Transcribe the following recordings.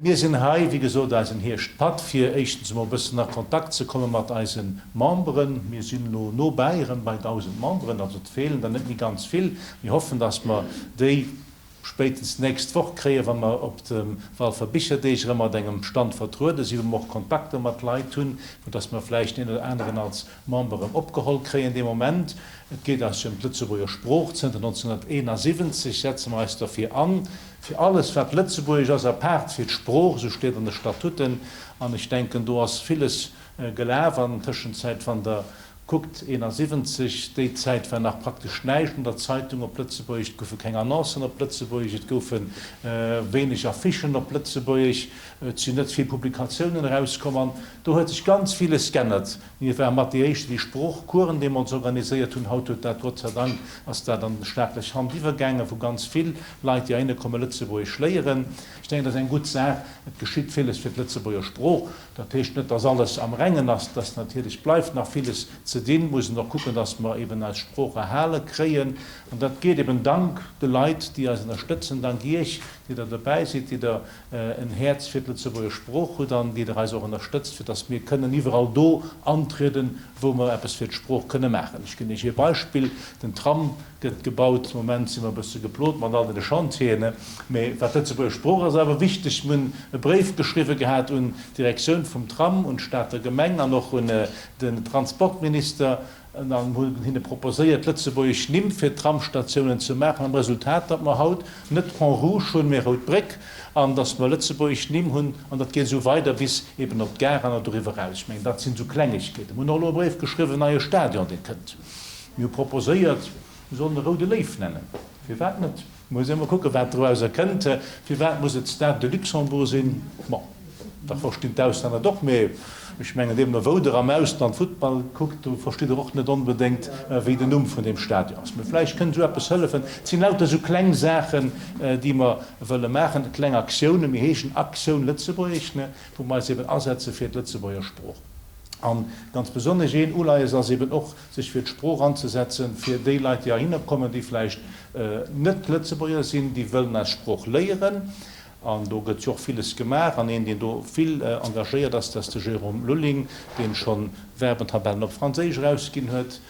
Mir sinn hei, wéi gesot, eisen Hierschtpatt, fir éischtens emol e bëssen a Kontakt ze komme mat eise Memberen. Mir sinn elo no bäi erëm bei 1.000 Memberen, also et feelen der net méi ganz vill. Mir hoffen, dass mer déi spéitens d'nächst Woch kréien, wa mer op de Walfer Bicherdeeg erëm mat engem Stand vertruede sinn, wou mer och Kontakter mat Leit hunn, wou dass mer vläicht deen oder aneren als Member erëm opgeholl kréien dee Moment. Et geet eis jo ëm d'Lëtzebuerger Sprooch. Zënter 1971 setze mer eis derfir an, fir alles wat lëtzebuergesch ass, apaart fir d'Sprooch, esou steet an de Statuten. An ech denken, do ass villes gelaf an Tëschenzäit. Wann Der kuckt, 71, déi Zäit war nach praktesch näischt an der Zeitung op Lëtzebuergesch, et goufe keng Annoncen op Lëtzebuergesch, et goufe wéineg Affichen op Lëtzebuergesch, et sinn net vill Publikatiounen erauskomm an do huet sech ganz villes g'ännert. Mir ware mat déi éischt, déi Sproochcoursen deemools organiséiert hunn. Haut huet dat, Gott sei Dank, ass dat an staatlech Hand iwwergaangen, wou ganz vill Leit, déi heihinne kommen, Lëtzebuergesch léieren. Ech denken, dat ass eng gutt Saach. Et geschitt villes fir d'Lëtzebuerger Sprooch. Dat heescht net, dass alles am Rengen ass. Dass natierlech bleift nach villes ze dinn. Muss een och kucken, dass mer eben eis Sprooch erhale kréien. An dat geet eben dank de Leit, déi eis ënnerstëtzen, dank Iech, déi Der dobäi sidd, déi Der en Häerz fir d'Lëtzebuerger Sprooch hutt an déi Der eis och ënnerstëtzt, fir dass mir kënnen iwwerall do antrieden, wou mer eppes fir d'Sprooch kënne maachen. Ech ginn Iech ee Beispill, Den Tram gëtt gebaut. De Moment si mer e bësse geplot mat all deene Chantieren, mee wat d'Lëtzebuerger Sprooch ass awer wichteg. Mir hunn e Bréif geschriwwe gehat un d'Direktioun vum Tram, un d'Stater Gemeng an och un den Transportminister, An hunn hinne proposéiert, lëtzebuergesch Nimm fir d'Tramstatiounen ze maachen, mam Resultat, datt mer haut net Pont Rouge hunn, mee Rout Bréck, an datt mer lëtzebuergesch Nimm hunn. An dat geet esou weider bis eben op d'Gare an doriwwer eraus. Ech mengen, dat sinn esou Klengegkeeten. Mir hunn och elo e Bréif geschriwwen, neie Stadion, dee kënnt. Mir hu proposéiert, mir sollen e Roude Léiw nennen. Firwat net? Muss ee mol kucken, wat dorausser kënnt. Firwat muss et Stade de Luxembourg sinn? Bon, da verstinn d'Auslänner et och, mee ech mengen, deemno wou Der am Ausland Futtball kuckt, do verstitt Der och net onbedéngt, wéi den Numm vun deem Stadion ass. Mee vläicht kënnt esou eppes hëllefen. Et sinn lauter esou kleng Saachen, déi mer wëlle maachen, kleng Aktiounen. Mir heeschen Aktioun Lëtzebuergesch, ne, wou mer eis eben asetze fir d'Lëtzebuerger Sprooch. A ganz besonnesch een Uleies ass eben och, sech fir d'Sprooch anzesetzen, fir déi Leit, déi heihinner kommen, déi vläicht net Lëtzebuerger sinn, déi wëllen eis Sprooch léieren. An do gëtt jo och villes gemaach. An een, deen do vill engagéiert ass, dat ass de Jérôme Lulling, deen scho Verbentabellen op Franséisch erausginn huet.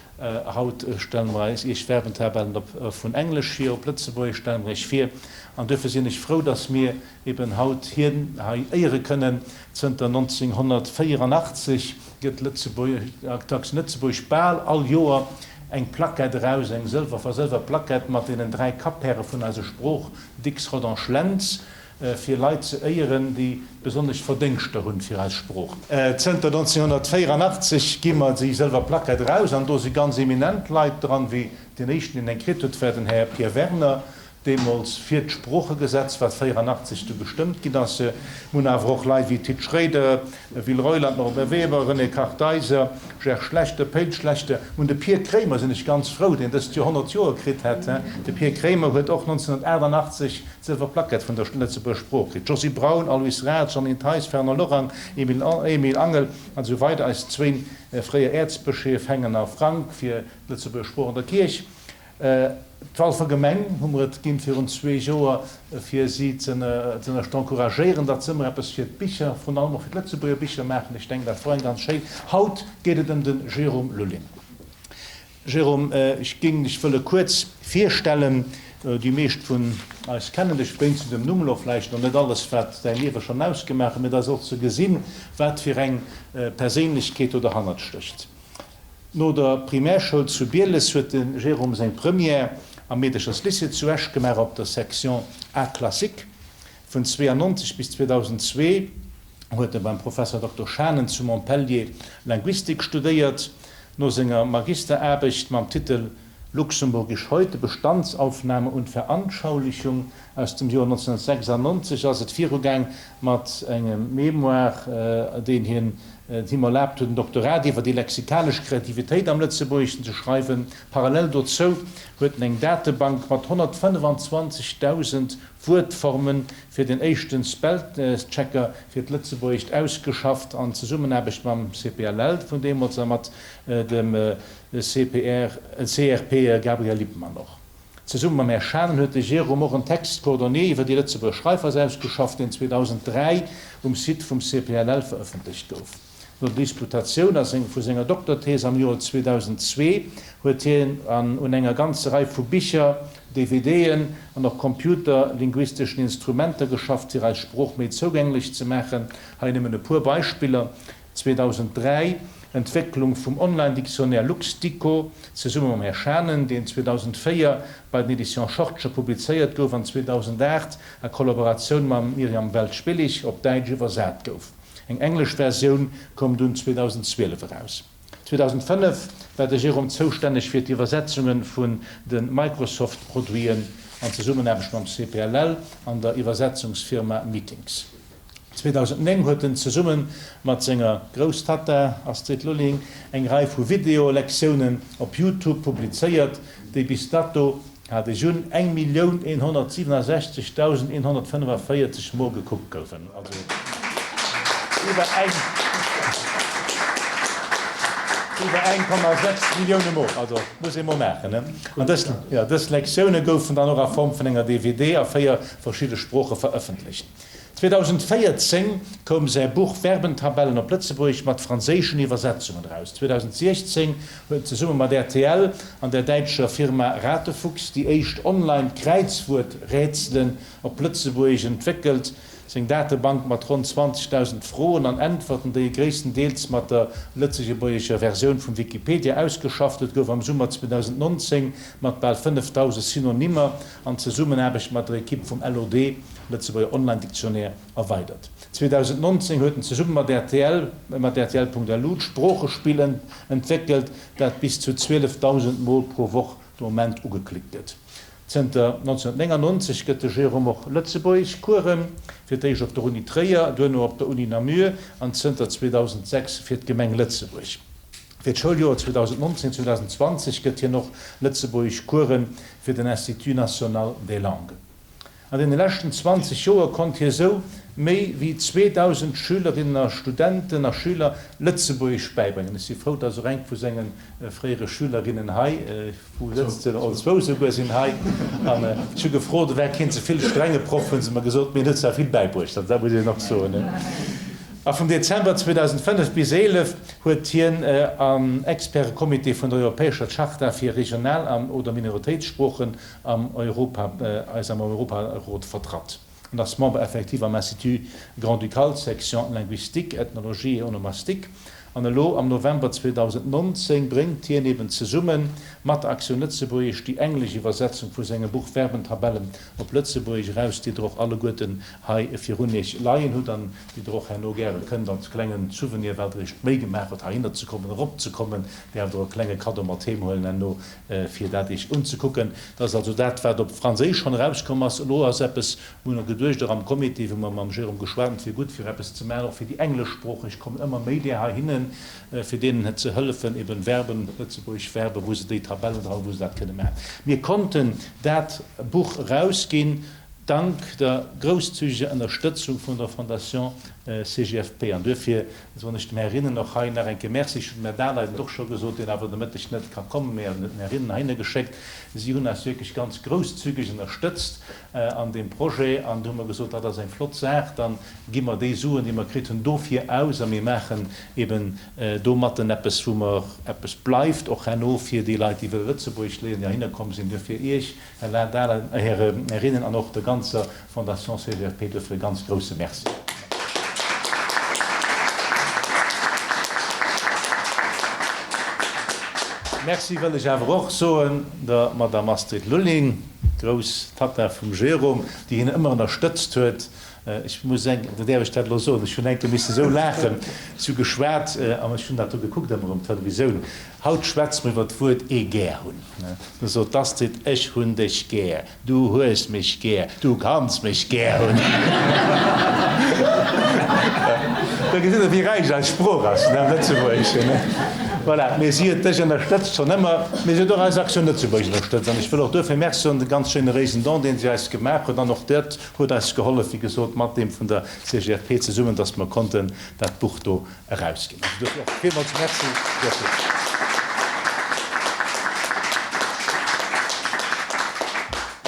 Haut stelle mer eis Iech Verbentabellen op vun Englesch hier op Lëtzebuergesch stelle mer Iech vir. An duerfir sinn ech frou, dass mir eben haut hien hei éiere kënnen. Zënter 1984 gëtt d'Aktioun Lëtzebuerg bal all Joer eng Plaquette eraus, eng sëlwer versëlwert Plaquette mat deenen 3 Kapphäre vun eiser Sprooch, Dicks, Rodange, Lentz, fir Leit ze éieren, déi besonnesch Verdéngschter hunn fir eis Sprooch. Zënter 1984 gi mer déi sëlwer Plaquette eraus an do si ganz eminent Leit dran, wéi deen éischten, deen eng kritt huet, war den Här Pierre Werner, Deemools fir d'Sproochegesetz, wat 84 du gestëmmt ginn ass. Mir hunn awer och Leit wéi Tit Schréider, Will Reuland, Norbert Weber, René Kartheiser, Jerr Schlechter, Péil Schlechter. Mir hunn de Pir Kremer, sinn ech ganz frou, deen dëst Joer 100 Joer kritt hätt. De Pir Kremer huet och 1988 d'Sëlwer Plackett vun der Lëtzebuerger Sprooch kritt. Josy Braun, Aloyse Raths, Jeanine Theis, Fernand Lorang, Emile Angel an esou weider. Eis zwéin fréier Äerzbëscheef Hengen a Frank fir d'Lëtzebuerger Sprooch an der Kierch. D'Walfer Gemeng hu mer et ginn virun zwee Joer, fir si ze encouragéieren, datt se ëmmer eppes fir d'Bicher, vrun allem och fir d'Lëtzebuerger Bicher maachen. Ech denken, dat wor eng ganz schéin. Haut geet et ëm de Jérôme Lulling. Jérôme, ech géing dech wëlle kuerz virstellen. Déi meescht vun eis kennen dech wéinst dem Numm elo vläicht nach net alles, wat däi Liewe schonn ausgemaach huet, mee et ass och ze gesinn, wat fir eng Perséinlechkeet do derhannert stécht. No der Primärschoul zu Bieles huet de Jérôme seng Première am Meedercherslycée zu Esch gemaach op der Section A classique. Vun 92 bis 2002 huet e beim Professor Dokter Schanen zu Montpellier Linguistik studéiert. No senger Magisteraarbecht mam Titel Luxemburgisch heute, Bestandsaufnahme und Veranschaulichung aus dem Joer 1996 ass et virugaang mat engem Mémoire, deen hien him erlaabt huet, en Doktorat iwwer déi lexikalesch Kreativitéit am Lëtzebuergeschen ze schreiwen. Parallel dozou huet en eng Datebank mat 125.000 Wuertforme fir den éischte Spellchecker fir d'Lëtzebuergescht ausgeschafft, an Zesummenaarbecht mam CPLL vun deemools a mat dem CPR, CRP Gabriel Lippmann och. Zesumme mam Här Schanen huet de Jérôme och en Text coordonné iwwer déi Lëtzebuerger Schreifweis ausgeschafft, deen 2003 um Site vum CPLL verëffentlecht gouf. No der Disputatioun a vu senger Dokterthees am Joer 2002 huet hien an un enger ganzer Rei vu Bicher, DVDen an och computerlinguisteschen Instrumenter geschafft, fir eis Sprooch méi zougänglech ze maachen. Hei nëmmen e puer Beispiller, 2003, Entwécklung vum Online-Dictionnaire Luxdico, zesumme mam Här Schanen, deen 2004 bei den Editions Schortgen publizéiert gouf an 2008 a Kollaboratioun mam Myriam Welsch-Billig op Däitsch iwwersat gouf. Eng englesch Versioun koum dunn 2012 eraus. 2005 war de Jérôme zoustänneg fir d'Iwwersetzunge vun de Microsoft-Produiten an Zesummenaarbecht mam CPLL an der Iwwersetzungsfirma Meetings. 2009 huet en zesumme mat senger Grousstatta Astrid Lulling eng Rei vu Video-Lektiounen op YouTube publizéiert, déi bis dato, hat ech un, 1.167.145 Mol gekuckt goufen, also iwwer eng iwwer 1,6 Millioune Mol. Also muss ee mol maachen, ne? An dës, jo, dës Lektioune goufen dann och a Form vun enger DVD a 4 verschidde Sprooche verëffentlecht. 2014 koum säi Buch Verbentabellen op Lëtzebuergesch mat franséischen Iwwersetzungen eraus. 2016 huet en zesumme mat rtl an der däitscher Firma Ratefuchs déi éischt Online-Kräizwuert-Rätselen op Lëtzebuergesch entwéckelt. Seng Datebank mat ronn 20.000 Froen an Äntwerten, déi e gréisstendeels mat der lëtzegebuergescher Versioun vum Wikipedia ausgeschafft huet, gouf am Summer 2019 mat bal 5.000 Synonymer an Zesummenaarbecht mat der Ekipp vum LOD, Lëtzebuerger Online Dictionnaire, erweidert. 2019 huet en zesumme mat rtl, mat rtl.lu, d'Sproochespill entwéckelt, dat bis zu 12.000 Mol pro Woch de Moment ugeklickt gëtt. Zënter 1999 gëtt de Jérôme och Lëtzebuergeschcoursen, fir d'éischt op der Uni Tréier, duerno op der Uni Namur an zënter 2006 fir d'Gemeng Lëtzebuerg. Fir d'Schouljoer 2019, 2020 gëtt hien och Lëtzebuergeschcoursen fir den Institut national des langues. An deene leschten 20 Joer konnt hie sou méi wéi 2.000 Schülerinnen a Studenten a Schüler Lëtzebuergesch bäibréngen. Ech si frou, dass och eng vu senge fréiere Schülerinnen hei, wou sëtzt se, oder zwou souguer, sinn hei. An ech hu gefrot, e wär keen ze vill strenge Proff, hu se mer gesot, mee en huet zwar vill bäibruecht, also dat muss een och soen. A vum Dezember 2005 bis 11 huet hien am Expertecomité vun der Europäescher Charta fir Regional an oder Minoritéitssproochen am Europa, eis am Europarot vertratt an ass Membre effectif am Institut Grand-Ducal, Section Linguistique, Ethnologie et Onomastique. An elo am November 2019 bréngt hien eben zesumme mat der Actioun Lëtzebuergesch déi englesch Iwwersetzung vu sengem Buch Verbentabellen op Lëtzebuergesch eraus, déi Der och alleguerten hei virun Iech leien hutt an déi Der och herno gäre kënnt als klengen Souvenir, well Der Iech d'Méi gemaach hutt heihinner ze kommen, eropzekommen, däerft Der och e klenge Kaddo mat heem huelen herno. fir dat Iech unzekucken. Dat ass also dat, wat op Franséisch schonn erauskomm ass. Elo ass eppes, wou mer geduecht, och am Comité, wou mer mam Jérôme geschwat hunn, et wier gutt, fir eppes ze maachen, och fir déi Engleschsproocheg kommen ëmmer méi där heihinnen, fir deenen ze hëllefen, eben Verben, lëtzebuergesch Verben, wou se déi Tabellen dran hunn, wou se dat kënne maachen. Mir konnten dat Buch erausginn dank der grousszügeger Ënnerstëtzung vun der Fondation CGFP. An duerfir soen ech dem Här Rinnen och hei nach eng Kéier Merci. Ech hunn dem Här Dahleiden et och scho gesot, deen awer de Mëtteg net ka kommen, mä en huet den Här Rinnen heihinner geschéckt. Si hunn eis wierklech ganz grousszügeg ënnerstëtzt an deem Projet. An du hu mer gesot, dat ass eng flott Saach, da gi mer déi Suen, déi mer kritt hunn, dofir aus a mir maachen eben domatten eppes, wou mer eppes bleift, och herno fir déi Leit, déi wëlle Lëtzebuergesch léieren, déi heihinner komm sinn. Duerfir Iech, Här Dahleiden, Här Rinnen an och der ganzer Fondation CGFP duerfir e ganz grouse Merci. Merci wëll ech awer och soen der Madame Astrid Lulling, grouss Tatta vum Jérôme, déi hien ëmmer ënnerstëtzt huet. Ech muss eng, da däerf ech dat elo soen, ech hunn eng Kéier misse sou laachen, ech hu geschwat an ech hunn dat do gekuckt ëmmer um Televisioun, haut schwätze mer iwwer d'Wuert ee gär hunn. Du sot d'Astrid, Ech hunn dech gär. Du hues mech gär. Du kanns mech gär hunn. Da gesitt Der, wéi räich eis Sprooch ass, ne, am Lëtzebuergeschen. Voilà. Mee si huet dech ënnerstëtzt, schonn ëmmer. Mee si huet och eis Aktioun Lëtzebuerg ënnerstëtzt. An ech wëll och duerfir Merci soen, de ganz generéisen Don, deen si eis gemaach huet. An och dat huet eis gehollef, wéi gesot, mat deem vun der CGFP zesummen, dass mer konnten dat Buch do erausginn. Also duerfir och villmools Merci duerfir.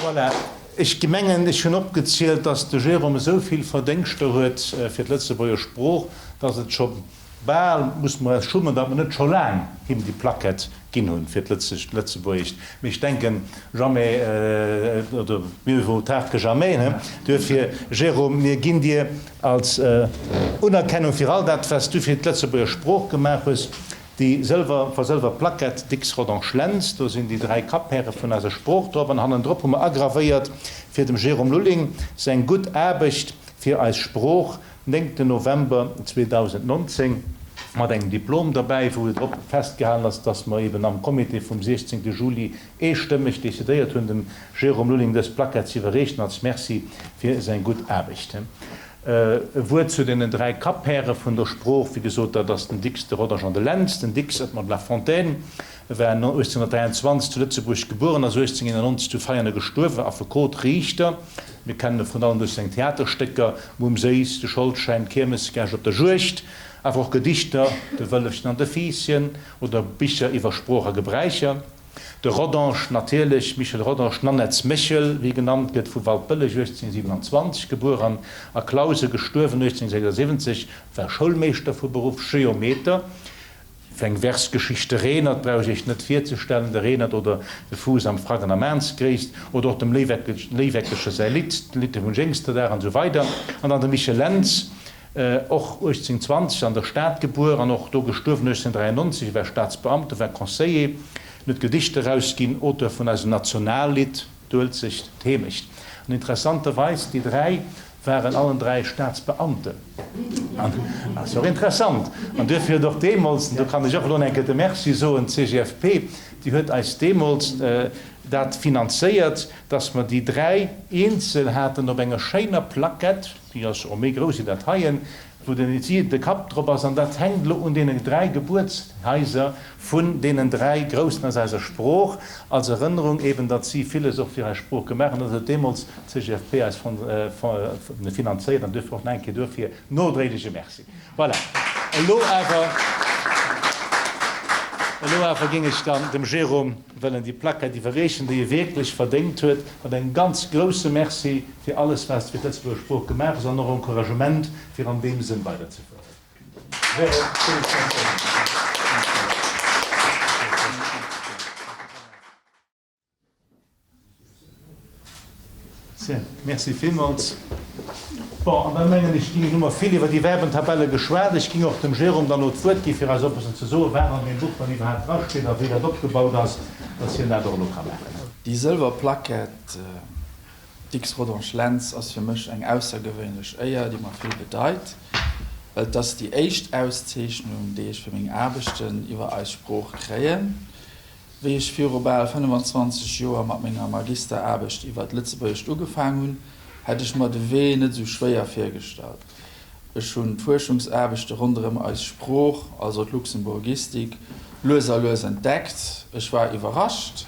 Voilà, ech mengen, ech hunn opgezielt, dass de Jérôme esou vill Verdéngschter huet fir d'Lëtzebuerger Sprooch, dass et scho bal, musse mer eis schummen, datt mer net scho laang him déi Plaquette ginn hunn fir d'Lëtzebuergescht. Mee ech denken, jamais, oder mieux vaut tard que jamais, ne? Duerfir, Jérôme, mir ginn dir als Unerkennung fir all dat, wat s du fir d'Lëtzebuerger Sprooch gemaach hues, Déi sëlwer versëlwert Plaquette Dicks Rodange Lentz, do sinn déi 3 Kapphäre vun eiser Sprooch drop an hannendrop hu mer agravéiert fir dem Jérôme Lulling seng gutt Aarbecht fir eis Sprooch, 9 November 2019, mat engem Diplom derbäi, wou drop festgehalen ass, dass mer eben am Comité vum 16 Juli eestëmmeg decidéiert hunn, dem Jérôme Lulling dës Plaquette ze iwwerreechen als Merci fir seng gutt Aarbecht. E Wuert zu deenen 3 Kapphäre vun der Sprooch, wéi gesot, dat ass den Dicks, de Rodange an de Lentz. Den Dicks, Edmond de La Fontaine, war 1823 zu Lëtzebuerg gebueren, ass 1891 zu Veianen gestuerwen, Affekot, Riichter. Mir kennen e vrun allem duerch seng Theaterstécker Mumm Séiss, De Scholdschäin, Kiermesgäscht op der Juegd, awer och Gedichter, De Wëllefchen an de Fiisschen oder Bicher iwwer Sprooch a Gebräicher. De Rodange natierlech, Michel Rodange, Nannetts Méchel, wéi e genannt gëtt, vu Waldbëlleg 1827 gebuer an a Clausen gestuerwen 1876, war Schoulmeeschter vu Beruff, Geometer. Fir eng Versgeschicht, de Renert brauch ech iech net virzestellen, de Renert oder de Fuuss am Frack an der Maansgréisst oder och dem Léiweckelche säi Lidd, d'Lidd vum Jéngsterdag an esou weider. An dann de Michel Lentz, Och 1820 an der Stad gebuer an och do gestuerwen 1893, war Staatsbeamte, war Conseiller, huet Gedichter erausginn, Auteur vun eisem Nationallidd D'Uelzecht, d'Heemecht. An interessanterweis, déi 3 waren allen 3 Staatsbeamten. An ass jo och interessant. An duerfir huet och deemools, an do kann ech och elo eng Kéier de Merci soen, d'CGFP, déi huet eis deemools dat finanzéiert, dass mer déi 3 eenzel haten op enger schéiner Plaquette, Déi ass och méi grouss wéi dat heien, wou den si de Kapp drop ass. An dat hänkt elo un deenen 3 Gebuertshaiser vun deenen 3 Groussen aus eiser Sprooch, als Erënnerung eben, datt si villes och fir eis Sprooch gemaach hunn. Dat huet deemools d'CGFP eis finanzéiert an duerfir och nach eng Kéier duerfir nodréiglech e Merci. Voilà, elo awer, elo awer géing ech dann dem Jérôme wëllen déi Plaquette iwwerreechen, déi e wierklech verdéngt huet, mat engem ganz grousse Merci fir alles, wat s de fir d'Lëtzebuerger Sprooch gemaach hues, an och Encouragement, fir an deem Sënn weiderzefueren. Jérôme, félicitatiounen. Merci villmools. Bon, an da mengen ech, ginn, hu mer vill iwwer déi Verbentabelle geschwat. Ech géing och dem Jérôme dann elo d'Wuert gi fir eis och e bëssen ze soen, wat an deem Buch dann iwwerhaapt drasteet a wéi dat opgebaut ass, dass hien dat och elo ka maachen. Déi sëlwer Plaquette Dicks-Rodange-Lentz ass fir mech eng aussergewéinlech Éier, déi mer vill bedeit, well et ass déi éischt Auszeechnung, déi ech fir meng Aarbechten iwwer eis Sprooch kréien. Wéi ech viru bal 25 Joer mat menger Magisteraarbecht iwwer d'Lëtzebuergescht ugefaang hunn, hätt ech mer de Wee net esou schwéier virgestallt. Ech hunn d'Fuerschungsaarbechte ronderëm eis Sprooch, also d'Luxemburgistik, lues a lues entdeckt. Ech war iwwerrascht,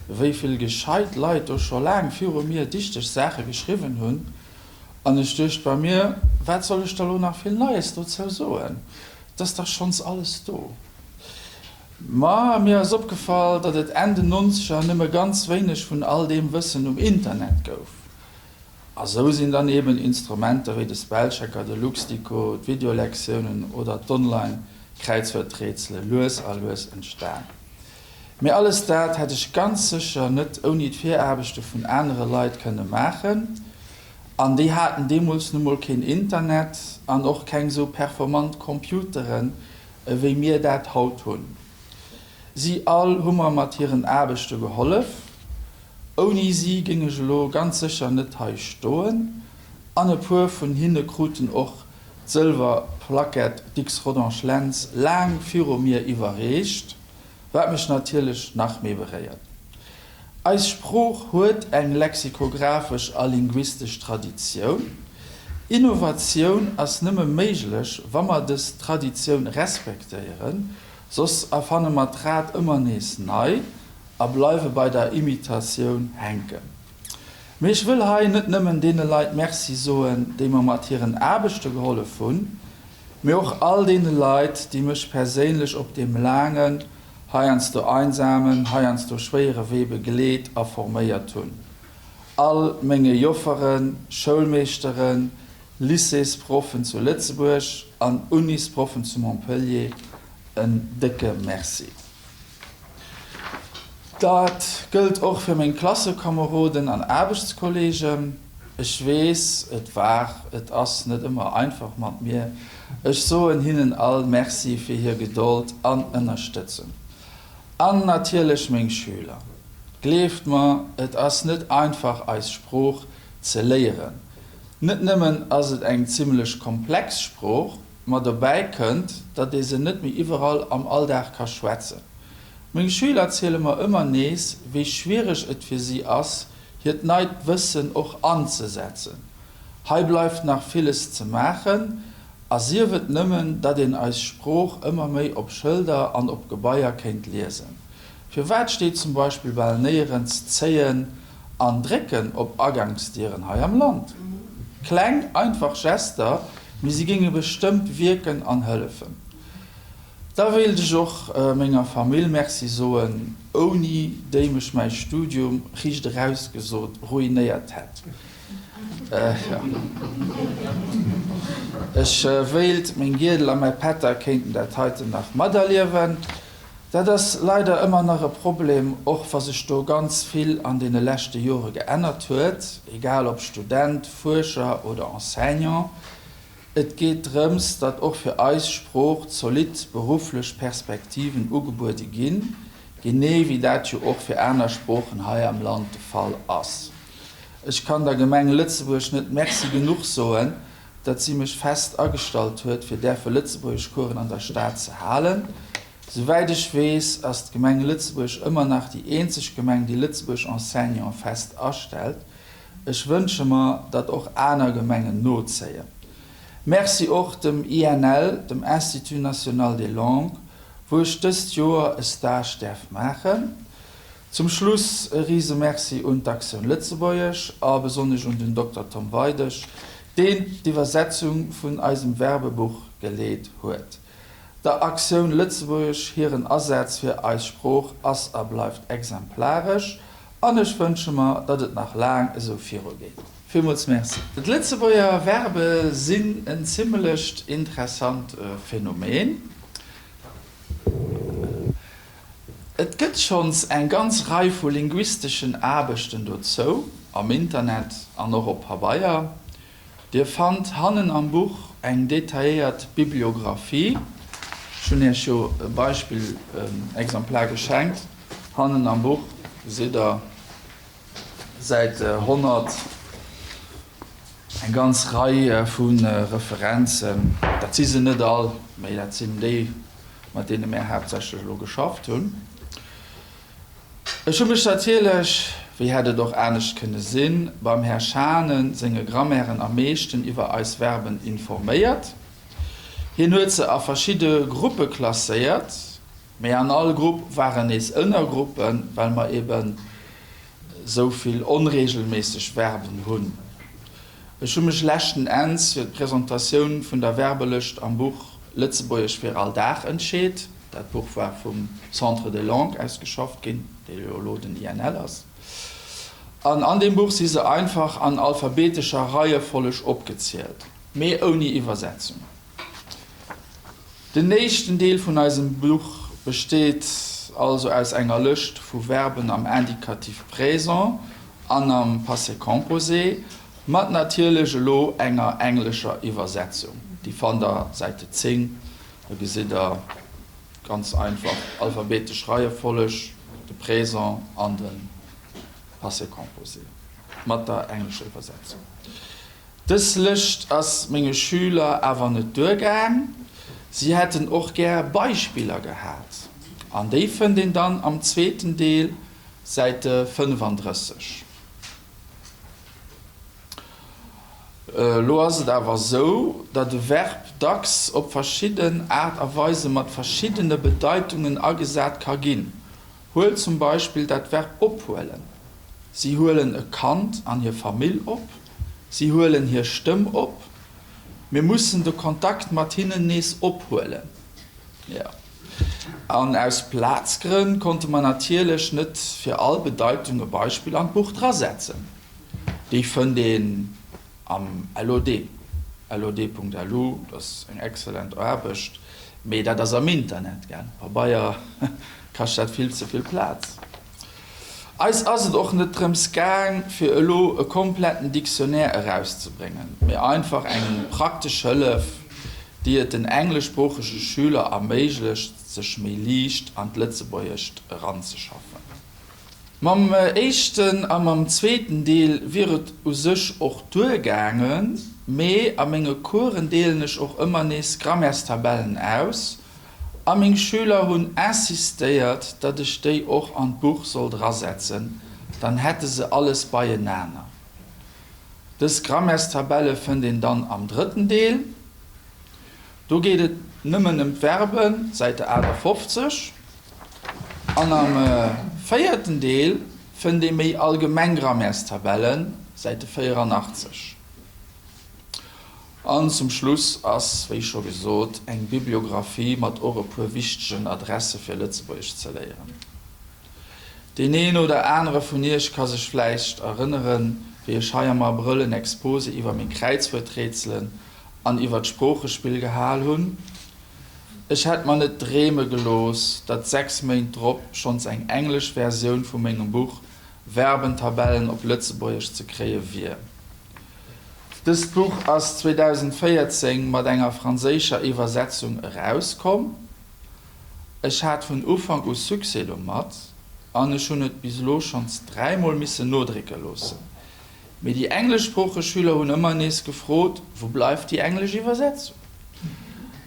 wéi vill gescheit Leit do scho laang viru mir dichteg Saache geschriwwen hunn, an ech duecht bei mir, Wat soll ech da lo nach vill Neies dozou soen, 't ass dach schonns alles do. Ma mir ass opgefall, datt et Enn den Nonzeger nëmme ganz wéineg vun all deem Wëssen um Internet gouf. A sou sinn dann eben Instrumenter wéi de Spellchecker, de Luxdico, d'Videolektiounen oder d'Online-Kräizwuerträtsele lues a lues entstan. Mee alles dat hätt ech ganz sécher net ouni d'Viraarbechte vun anere Leit kënne maachen. An déi haten deemools nu mol keen Internet an och keng sou performant Computeren, ewéi mir dat haut hunn. Si all hu mer mat hiren Aarbechte gehollef. Ouni si géing ech elo ganz sécher net hei stoen. An e puer vun hinne kruten och d'sëlwer Plaquette Dicks-Rodange-Lentz laang viru mir iwwerreecht, wat mech natierlech nach méi beréiert. Eis Sprooch huet eng lexikographesch a linguistesch Traditioun. Innovatioun ass nëmme méiglech, wa mer dës Traditioun respektéieren, soss erfanne mer d'Rad ëmmer nees nei a bleiwe bei der Imitatioun hänken. Mee ech wëll hei net nëmmen deene Leit Merci soen, déi mer mat hiren Aarbechte gehollef hunn, mee och all deene Leit, déi mech perséinlech op deem laangen, heiansdo einsamen, heiansdo schwéiere Wee begleet a forméiert hunn. All menge Jofferen, Schoulmeeschteren, Lycéesproffen zu Lëtzebuerg an Unisproffen zu Montpellier en décke Merci. Dat gëllt och fir meng Klassekomeroden an Aarbechtskollegen. Ech weess, et war, et ass net ëmmer einfach mat mir. Ech soen hinnen all Merci fir hir Gedold an Ënnerstëtzung. An natierlech meng Schüler. Gleeft mer, et ass net einfach eis Sprooch ze léieren. Net nëmmen ass et eng zimmlech komplex Sprooch, ma dobäi kënnt, datt ee se net méi iwwerall am Alldag ka schwätzen. Meng Schüler ziele mer ëmmer nees, wéi schwiereg et fir si ass, hiert neit Wëssen och anzesetzen. Hei bleift nach villes ze maachen, a sief et nëmmen, datt een eis Sprooch ëmmer méi op Schëlder an op Gebaier kéint liesen. Firwat steet zum Beispill bal néierens zéien an drécken op Agangsdieren hei am Land? Kleng, einfach Gester, mee si géinge bestëmmt wierken an hëllefen. Da wéilt ech och menger Famill Merci soen, ouni déi mech mäi Studium, riicht eraus gesot, ruinéiert hätt. Ech wéilt, meng Giedel a mäi Pätter kéinten dat heiten nach materliewen. Dat ass leider ëmmer nach e Problem, och wa sech do ganz vill an deene leschte Jore geännert huet, egal ob Student, Fuerscher oder Enseignant. Et geet drëms, datt och fir eis Sprooch zolidd berufflech Perspektiven ugebuede ginn, genee wéi dat jo och fir aner Sproochen hei am Land de Fall ass. Ech kann der Gemeng Lëtzebuerg net Merci genuch soen, datt si mech fest agestallt huet, fir däerfe Lëtzebuergeschcoursen an der Stad ze halen. Souwäit ech weess, ass d'Gemeng Lëtzebuerg ëmmer nach déi eenzeg Gemeng, déi Lëtzebuerg Enseignante fest astellt. Ech wënsche mer, datt och aner Gemengen nozéien. Merci och dem INL, dem Institut National des Langues, wou ech dëst Joer e Stage däerf maachen. Zum Schluss e rise Merci un d'Actioun Lëtzebuergesch a besonnesch un den Dokter Tom Weidig, deen d'Iwwersetzung vun eisem Verbebuch geleet huet. Der Actioun Lëtzebuergesch hiren Asaz fir eis Sprooch ass a bleift exemplaresch an ech wënsche mer, datt et nach laang esou virugeet. Villmools Merci. D'Lëtzebuerger Verbe sinn en zimmlecht interessant Phänomen. Et gëtt schonns eng ganz Rei vu linguisteschen Aarbechten dozou, am Internet an och op Pabeier. Dir fannt hannen am Buch eng detailléiert Bibliographie. Ech hunn Iech jo e Beispillexemplar geschenkt. Hannen am Buch gesitt Der Säit 100 eng ganz Rei vu Referenzen. Dat si se net all, mee dat sinn déi, mat deene mär haaptsächlech elo geschafft hunn. Ech hu mech natierlech, wéi hätt et och anescht kënne sinn, beim Här Schanen senge Grammairen am meeschten iwwer eis Verben informéiert. Hien huet se a verschidde Gruppe klasséiert, mee an all Grupp waren nees Ënnergruppen, well mer eben esou vill onregelméisseg Verben hunn. Ech hu mech leschten Enns fir d'Presentatioun vun der Verbelëscht am Buch Lëtzebuergesch fir all Dag entscheet. Dat Buch war vum Centre des Langues ausgeschafft ginn, dee jo elo den INL ass. An an deem Buch si se einfach an alphabetescher Reiefolleg opgezielt, mee ouni Iwwersetzung. Den éischten Deel vun eisem Buch besteet also aus enger Lëscht vu Verben am Indicatif présent an am Passé composé, mat natierlech elo enger englescher Iwwersetzung. Déi fannt der Säite 10, do gesitt der ganz einfach alphabetesch Reiefolleg, de Présent an de Passé composé mat der englescher Iwwersetzung. Dës Lëscht ass menge Schüler awer net duergaang, si hätten och gär Beispiller gehat. An déi fënnt een dann am zweeten Deel, Säite 35. Elo ass et awer esou, datt e Verb dacks op verschidden Aart a Weise mat verschiddene Bedeitungen agesat ka ginn. Huel zum Beispill dat Verb ophuelen. Si huelen e Kand an hir Famill op. Si huelen hir Stëmm op. Mir mussen de Kontakt mat hinnen nees ophuelen. Jo. An aus Plazgrënn konnte mer natierlech net fir all Bedeitung e Beispill an d'Buch drasetzen. Déi fënnt een am LOD, lod.lu, dat ass eng excellent Aarbecht, mee dat ass am Internet, gell. Pabeier kascht dat vill ze vill Plaz. Eis ass et och net drëms gaang, fir elo e kompletten Dictionnaire erauszebréngen, mee einfach eng praktesch Hëllef, déi et den engleschsproochege Schüler erméiglecht, sech méi liicht an d'Lëtzebuergescht eranzeschaffen. Mam éischten a mam zweeten Deel wier et u sech och duergaangen, mee a menge Coursen deelen ech och ëmmer nees Grammaires-Tabellen aus, A meng Schüler hunn insistéiert, datt ech déi och an d'Buch sollt erasetzen, dann hätte se alles beienaner. Dës Grammaires-Tabelle fënnt een dann am drëtten Deel. Do geet et nëmmen ëm d'Verben, Säite 58. An am véierten Deel fënnt ee méi allgemeng Grammaires-Tabellen, Säite 84. An zum Schluss ass, wéi scho gesot, eng Bibliographie mat och e puer wichtegen Adresse fir Lëtzebuergesch ze léieren. Deen een oder anere vun iech ka sech vläicht erënneren, wéi ech hei am Abrëll en Exposé iwwer meng Kräizwuerträtselen an iwwer d'Sproochespill gehal hunn. Ech hätt mer net dreeme gelooss, datt 6 Méint drop schonns eng englesch Versioun vu mengem Buch Verbentabellen op Lëtzebuergesch ze kréie wier. Dëst Buch ass 2014 mat enger franséischer Iwwersetzung erauskomm. Ech hat vun Ufank u Succès domat an ech hunn et bis elo schonns dräimol missen nodrécke loossen. Mee déi engleschsproocheg Schüler hunn ëmmer nees gefrot, Wou bleift déi englesch Iwwersetzung?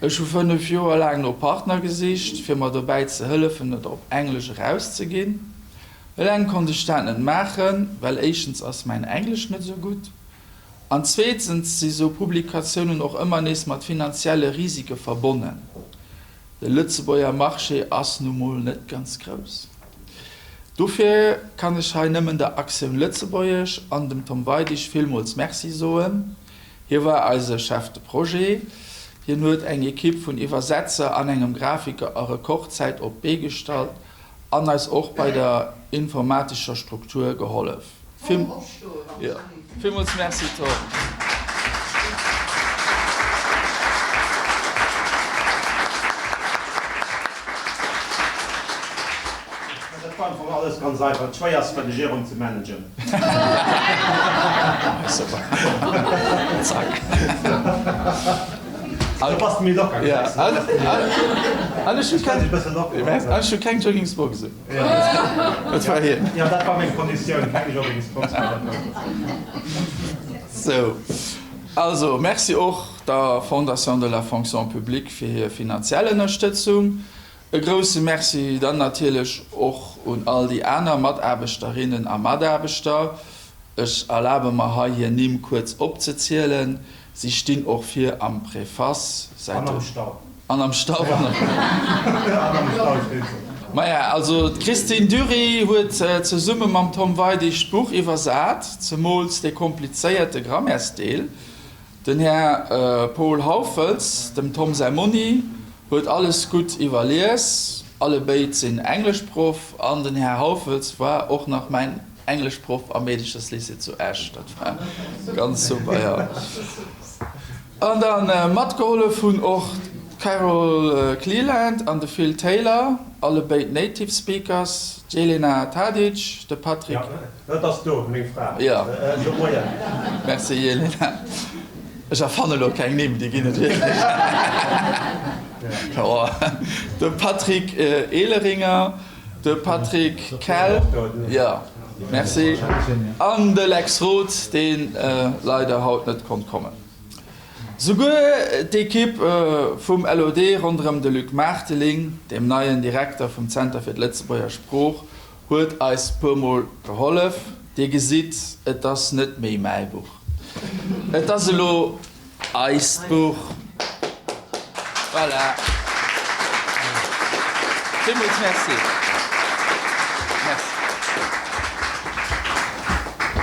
Ech hu 5 Joer laang no Partner gesicht, fir mer dobäi ze hëllefen, et op Englesch erauszeginn. Eleng konnt ech dat net maachen, well éischtens ass mäin Englesch net esou gutt an zweetens si sou Publikatiounen och ëmmer nees mat finanzielle Risike verbonnen. De Lëtzebuerger Marché ass nu mol net ganz grouss. Dofir kann ech hei nëmmen der Actioun Lëtzebuergesch an dem Tom Weidig villmools Merci soen. Hie war eise Chef de Projet. Hien huet eng Ekipp vun Iwwersetzer an engem Grafiker a Rekordzäit op d'Bee gestallt An eis och bei der informatescher Struktur gehollef. Villmools Merci Tom. Dat war am Fong alles ganz einfach. D'Schwéierst war de Jérôme ze managen. Zack. Do bass de méi locker, gesäis de. An ech hu keng Joggingsboxen. Dat war hien. Jo, dat war meng Konditioun, keng Joggingsbox. Sou, also Merci och der Fondation de la Fonction publique fir hir finanziell Ënnerstëtzung. E grousse Merci dann natierlech och un all déi aner Mataarbechterinnen a Mataarbechter. Ech erlabe mer hei hir Nimm kuerz opzezielen, si stinn och vir am Préface, Säite. An am Stau. An am Stau. An am Stau stinn se. Maja, also d'Christine Dury huet zesumme mam Tom Weidig d'Buch iwwersat, zemools dee komplizéierte Grammaires-Deel. Den Här Paul Hauffels, dem Tom säi Monni, huet alles gutt iwwerlies. Allebéid sinn Engleschproff an den Här Hauffels war och nach mäin Engleschproff am Meedecherslycée zu Esch. Dat war ganz super, jo. An da matgehollef hunn och d'Carole Cleland an de Phil Taylor, allebéid Native Speakers, d'Jelena Tadic, de Patrick. Dat ass do, meng Fra. Jo. De Moien. Merci Jelena. Ech erfanne lo keng Nimm, déi ginn et wierklech. De Patrick Ehleringer, de Patrick Kell, jo, merci, an de Lex Roth, dee leider haut net konnt kommen. Souguer d'Ekipp vum LOD ronderëm de Luc Maarteling, deem neien Direkter vum Zenter fir d'Lëtzebuerger Sprooch, Huet eis puer mol gehollef. Dir gesitt, et ass net méi mäi Buch. Et ass elo eist Buch. Voilà. Villmools Merci. Merci.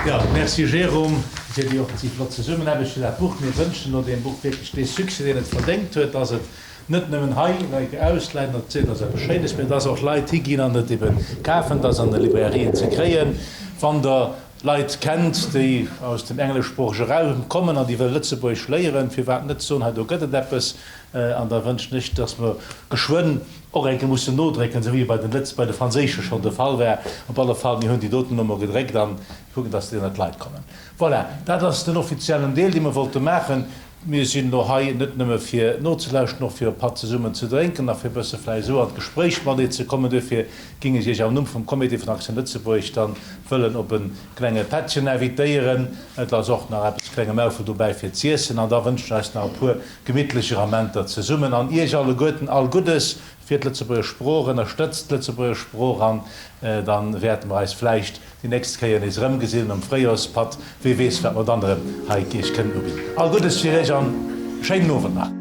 Jo, Merci Jérôme fir déi och déi flott Zesummenaarbecht fir dat Buch. Mir wënschen elo deem Buch wierklech dee Succès, deen et verdéngt huet, dass et Net nëmmen hei Leit ausleihen, dat seet ass eppes Schéines, mee dass och Leit higinn an et eben kafen, dass an de Librairien ze kréien. Wann Der. Leit kennt, déi aus dem engleschsproochege Raum kommen an déi wëlle Lëtzebuergesch léieren, firwat net soen, hei do gëtt et eppes. An da wënschen ech, dass mer geschwënn och eng Kéier mussen nodrécken, esou wéi et bei den Lëtz-, bei de Franséische schonn de Fall war. Op alle Fall, mir hunn déi doten elo mol gedréckt a kucken, dass déi ënnert d'Leit kommen. Voilà, dat ass den offiziellen Deel, dee mer wollte maachen. Mir sinn elo hei net nëmme fir nozelauschten, och fir e Patt zesummen ze drénken a fir e bësse vläicht esou an d'Gespréich matenee ze kommen. Duerfir géing ech Iech am Numm vum Comité vun Aktioun Lëtzebuerg dann wëllen op e klenge Pättchen invitéieren. Et ass och nach eppes klenge Maufel dobäi fir z'iessen an da wënschen ech eis nach e puer gemittlecher Amenter zesummen an Iech alleguerten all Guddes fir d'Lëtzebuerger Sprooch. Ënnerstëtzt d'Lëtzebuerger Sprooch an dann wäerte mer eis vläicht Déi nächst Kéier nees erëmgesinn um Fréijorspatt. Wee weess wat mer dann erëm hei Iech kënnen ubidden. All Guddes fir Iech an schéinen Owend nach.